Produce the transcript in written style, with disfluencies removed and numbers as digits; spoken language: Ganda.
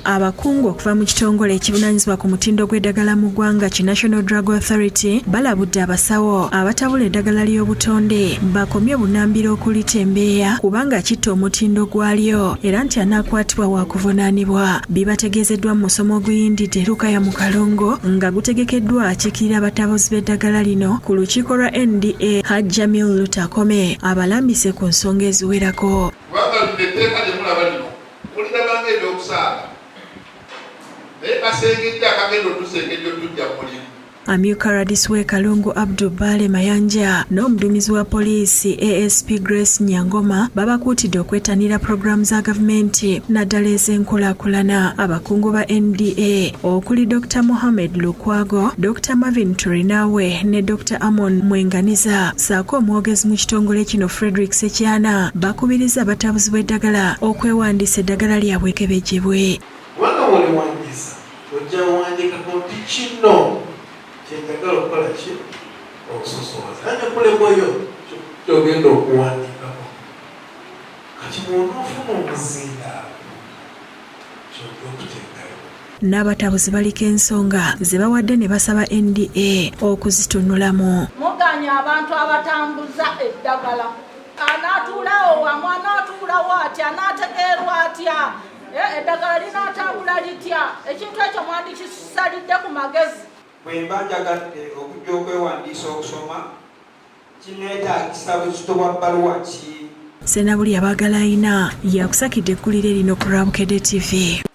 Abakungu okuva mu kitongole ekivunaanyizibwa ku mutindo gw'eddagala mu ggwanga ki National Drug Authority balabudde abasawo abatabula eddagala ly'obutonde bakomye bunnambiro okulitembeeya kubanga kitta omutindo gwalyo era nti anaakwatibwa waakuvunaanibwa. Bibategeezeddwa mu musomo oguyindidde e Lukaya mu Kalungu nga gutegekeddwa akiikirira abatabuzi b'eddagala lino ku lukiiko lwa NDA Hajj Jamil Lutakome abalambise ku nsonga eziwerako. Kubanga lino etteeka lye mulaba lino muliraba ng'ebyokusaaga, naye kasengejja akagenda otusengejja otujja mu mulimu. Amyuka rdc w'e Kalungu Abdu Bbaale Mayanja n'omuduumizi wa poliisi ASP Grace Nyangoma babakuutidde okwettanira pulogulaamu za gavumenti naddala ez'enkulaakulana. Abakungu ba NDA okuli Dokita Mohammed Lukwago, Dokita Marvin Turinawe ne Dokita Amon Mwenganiza ssaako omwogezi mu kitongole kino Fredrick Sekyana bakubirizza abatabuzi bw'eddagala okwewandiisa eddagala lyabwe ekebejjebwe. Kubanga bw'oliwandiisa ojja wandikako nti kino kyenjagala okukola ki okusosowaza era ne kuleboyo kyogenda okuwandiikako kati bw'onoofuna omuzindaalo kyojja okuteekayo. N'abatabuzi baliko ensonga ze bawadde ne basaba NDA okuzitunulamu. Muganya abantu abatambuza eddagala anaatuulawo wamu anaatuulawo atya anaategeerwa atya eh, eddagala linaatambula litya ekintu ekyo mwandikisalidde ku magezi. Bwe mba njagadde okujja okwewandiisa okusoma kinneetaagisa buzito bwa bbaluwa ki? Ssenabulya Baagalayina yakusakidde eggulire lino ku lwa Bukedde TV.